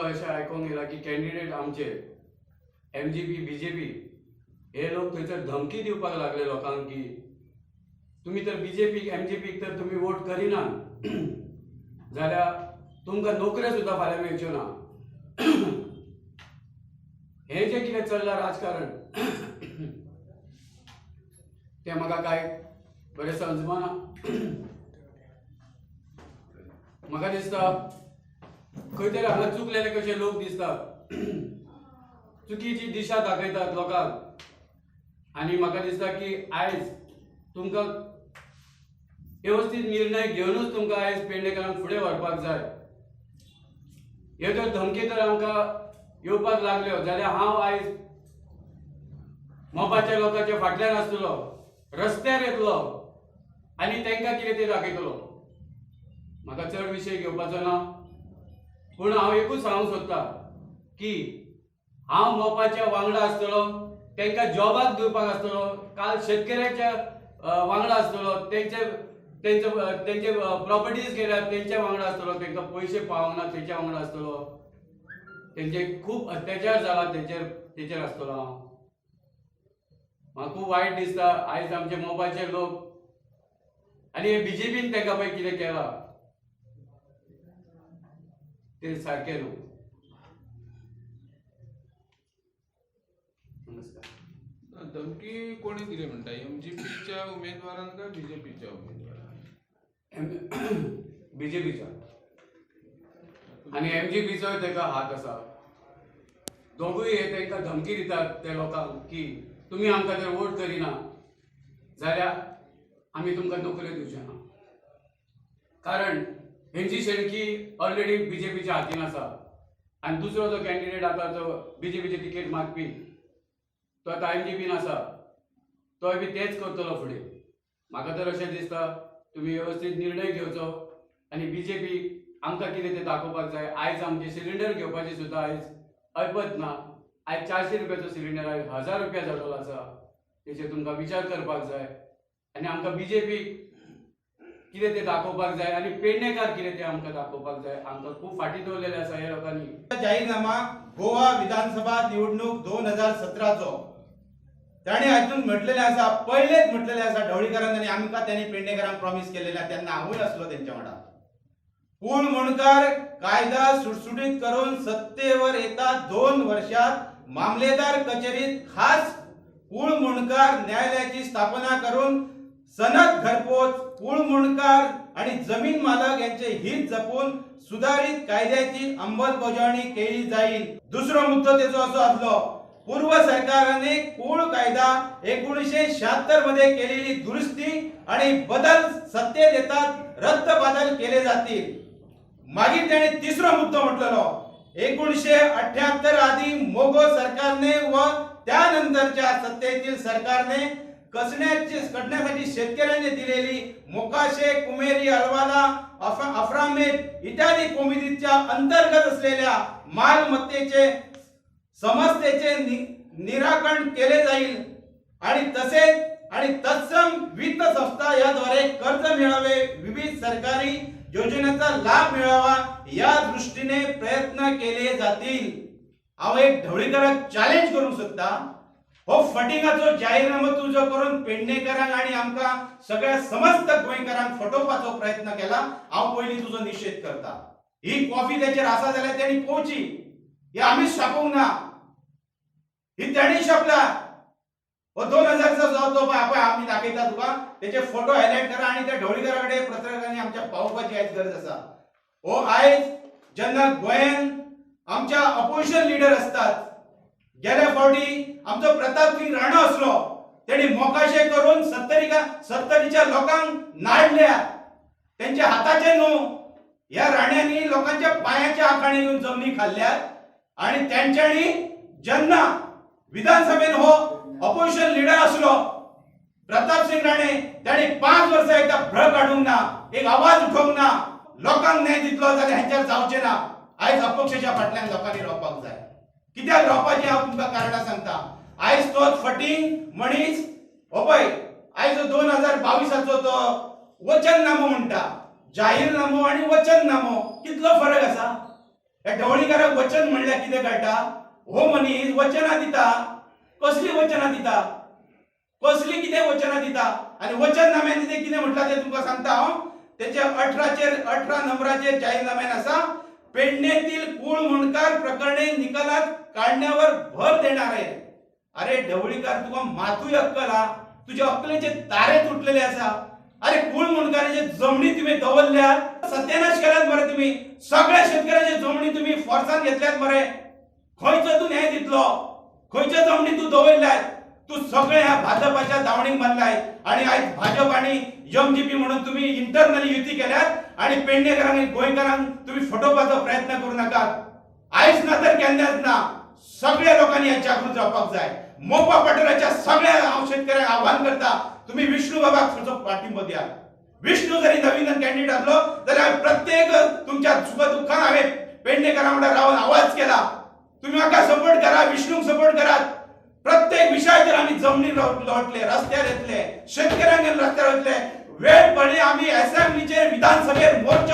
म्हाका अशें आयकोंक येयलां की कॅन्डिडेट आमचे MGP BJP हे लोक थंयसर धमकी दिवपाक लागले लोकांक की तुमी तर बीजेपीक एमजीपीक तर तुमी वोट करिनात जाल्यार तुमकां नोकऱ्यो सुद्दां फाल्यां मेळच्यो ना. हें जें कितें चल्लां राजकारण तें म्हाका कांय बरें समजना. म्हाका दिसता खंय तरी हांगा चुकलेले कशे लोक दिसतात, चुकीची दिशा दाखयतात लोकांक. आनी म्हाका दिसता की आयज तुमकां व्यवस्थीत निर्णय घेवनूच तुमकां आयज पेडणेकारांक फुडें व्हरपाक जाय. ह्यो जर धमकी तर आमकां येवपाक लागल्यो जाल्यार हांव आयज मोपाच्या लोकांच्या फाटल्यान आसतलो, रस्त्यार येतलो आनी तांकां कितें तें दाखयतलो. म्हाका चड विशय घेवपाचो ना, पूण हांव एकूच सांगूंक सोदतां की हांव मोपाच्या वांगडा आसतलो, तांकां जॉबाक दिवपाक आसतलो, काल शेतकऱ्याच्या वांगडा आसतलो, तेंचे तेंचे तेंचे प्रॉपर्टीज गेल्यात तेंच्या वांगडा आसतलो, तांकां पयशे पावना तेंच्या वांगडा आसतलो, तेंचे खूब अत्याचार जाला तेचेर आसतलो हांव. म्हाका खूब वायट दिसता आयज आमचे मोपाचे लोक आनी हे बीजेपीन तांकां पळय कितें केलां ते सारकें न्हू. नमस्कार. धमकी कोणी दिली म्हणटा, एमजीपीच्या उमेदवारान काय बीजेपीच्या उमेदवारान? बीजेपीच्या आनी एमजीपीचोय ताका हात आसा. दोगूय हे तांकां धमकी दितात त्या लोकांक की तुमी आमकां जर वोट करिना जाल्यार आमी तुमकां नोकऱ्यो दिवचे ना, कारण हेंची शेणकी ऑलरेडी बीजेपीच्या हातीन आसा. आनी दुसरो जो कॅन्डिडेट आतां जो बीजेपीची तिकेट मागपी तो आतां एमजीपीन आसा, तोय बी तेंच करतलो फुडें. म्हाका तर अशें दिसता तुमी व्यवस्थीत निर्णय घेवचो आनी बीजेपी आमकां कितें तें दाखोवपाक जाय. आयज आमचे सिलिंडर घेवपाची सुद्दां आयज ऐपत ना. आयज 400 रुपयाचो सिलिंडर आयज 1000 रुपया जाल्लो आसा, तेचेर तुमकां विचार करपाक जाय आनी आमकां बीजेपी कितें तें दाखोवपाक जाय आनी पेडणेकार कितें तें आमकां दाखोवपाक जाय. आमकां खूब फाटीं दवरलेलें आसा ह्या लोकांनी. जाहीरनामा गोवा विधानसभा निवडणूक 2017चो ताणी हातून म्हटलेलें आसा, पयलेच म्हटलेलें आसा ढवळीकारान आनी आमकां त्यांनी पेडणेकारांक प्रॉमीस केलेलें, तेन्ना हांवूय आसलो तेंच्या वांगडा. पूण मुणकार कायदा सुटसुटीत करून सत्तेवर येता 2 वर्षात मामलेदार कचेरीत खास कुळ मुणकार न्यायालयाची स्थापना करून सनद घरपोच कुळ मुणकार आणि जमीन मालक यांचे हित जपून सुधारित कायद्याची अंमलबजावणी केली जाईल. दुसरो मुद्दो तेजो असो आसलो, पूर्व सरकारने कुळ कायदा 1976 मध्ये केलेली दुरुस्ती आणि बदल सत्तेत येतात रद्द बदल केले जातील. मागीर त्याने तिसरो मुद्दो म्हटलेलो, 1978 आधी मोगो सरकारने व त्यानंतरच्या सत्तेतील सरकारने कसण्याचे कढण्यासाठी शेतकऱ्यांनी दिलेली मोकाशे, कुमेरी, अलवाला, अफ्रामेत इत्यादी कोमितीच्या अंतर्गत असलेल्या मालमत्तेचे समस्येचे निराकरण केले जाईल आणि तसेच आणि तत्सम वित्त संस्था याद्वारे कर्ज मिळावे, विविध सरकारी योजनेचा लाभ मिळावा या दृष्टीने प्रयत्न केले जातील. हांव एक ढवळीकाराक चॅलेंज करूंक सोदता, हो फटिंगाचो जाहीरनामो तुजो करून पेडणेकारांक आनी आमकां सगळ्या समस्त गोंयकारांक फटोवपाचो प्रयत्न केला. हांव पयलीं तुजो निशेध करता. ही कॉफी तेचेर आसा जाल्यार तेणी पोवची, हे आमीच छापूंक ना, ही तेणी छापला. हो 2000चो जो तो पळय आमी दाखयता तुका, तेचे फोटो हायलायट करा आनी त्या ढवळीकारा कडेन पत्रकारांनी आमच्या पावोवपाची आयज गरज आसा. हो आयज जेन्ना गोंयान आमच्या अपोजिशन लिडर असतात, गेल्या फावटी आमचो प्रताप सिंग राणो आसलो, तेणी मोकाशे करून सत्तरीच्या लोकांक नाडल्या, तेंच्या हाताचे न्हू, ह्या राण्यांनी लोकांच्या पायांच्या आखाणे घेवन जमनी खाल्ल्यात. आनी तेंच्यांनी जेन्ना विधानसभेन हो अपोजिशन लिडर आसलो प्रताप सिंग राणे, ताणी 5 वर्सां एकदा भ्र काडूंक ना, एक आवाज उठोवंक ना, लोकांक न्याय दितलो जाल्यार हेंच्यार जावचें ना. आयज अपक्षाच्या फाटल्यान लोकांनी रावपाक जाय. कित्याक रावपाचें हांव तुमकां कारणां सांगता. आयज तो फटींग मनीस हो पळय आयज 2022 तो वचननामो म्हणटा, जाहीरनामो आनी वचननामो कितलो फरक आसा. ह्या ढवळीकाराक वचन म्हणल्यार कितें कळटा? हो मनीस वचनां दिता. कसली वचनां दिता? कसली कितें वचनां दिता? आनी वचननाम्यान तें कितें म्हटलां तें तुमकां सांगता हांव. तेचे 18 नंबराचेर जाहीरनाम्यान आसा, पेडणेतील कूळ मुंडकार प्रकरणे निकालात काढण्यावर भर देणार आहे. अरे ढवळीकार, तुका मातूय अक्कल हा? तुझ्या अक्कलेचे तारे तुटलेले आसा. अरे कूळ मुंडकाराचे जमनी तुम्ही दवरल्यात, सत्यानाश केल्यात मरे तुम्ही. सगळ्या शेतकऱ्याचे जमनी तुम्ही फोर्सान घेतल्यात मरे. खंयचो तूं न्याय दितलो? खंयच्या जमनी तूं दवरल्यात? तूं सगळे ह्या भाजपाच्या दावणीक बांदलाय आणि आयज भाजप आणि एमजीपी म्हणून तुम्ही इंटरनली युती केल्यात आणि पेडणेकरांक आणि गोंयकारांक तुम्ही फटोवपाचो प्रयत्न करू नाकात. आयज ना तर केन्नाच ना. सगळ्या लोकांनी ह्या जागृत जावपाक जाय. मोपा पठाराच्या सगळ्या हांव शेतकऱ्यांक आव्हान करता, तुम्ही विष्णू बाबाक तुमचो पाठिंबो द्या. विष्णू जरी नवीन कॅन्डिडेट असलो जाल्यार प्रत्येक तुमच्या सुख दुःखान हांवें पेडणेकरां वांगडा रावन आवाज केला. तुम्ही म्हाका सपोर्ट करा, विष्णूक सपोर्ट करात. प्रत्येक विशयाचेर आमी जमनीर लोटले, रस्त्यार येतले, शेतकऱ्यांक रस्त्यार वतले. वेळ पडली आमी असेंब्लीचेर विधानसभेर मोर्चा